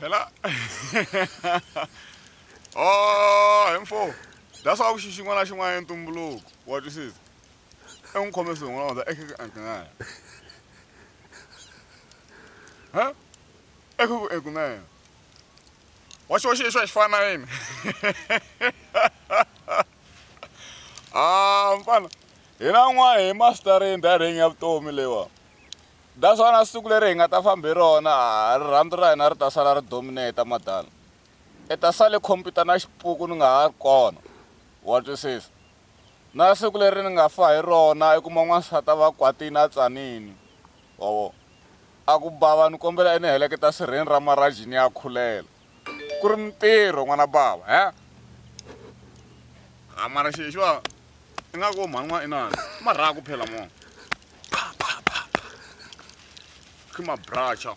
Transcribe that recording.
Phela oh hi mfo that's why ku xi xin'wana na xin'wana i ntumbuluko wa twisisa i n'wi khome swin'we n'wana eka ha eka ku ekunene wa xo xi xo xi fana yini ah mfana hina n'wana hi masterini dareng ya vutomi leyiwa that's why na siku leri hi nga ta famba hi rona rirhandzu ra hina ri ta sala ri dominate madala i ta sale khompyuta na xipuku ni nga ha ri kona wa twisisa na siku leri ni nga fa hi rona i kuma n'wansati a va kwatini a tsanini wa vo a ku bava ni kombela i ni heleketa sirheni ra maraji ni ya khulela ku ri mintirho n'wana bava he a mara xi xiwa ingaku mhani n'wana inani i marhaku phela mo pha pha pha pha khi mabracha.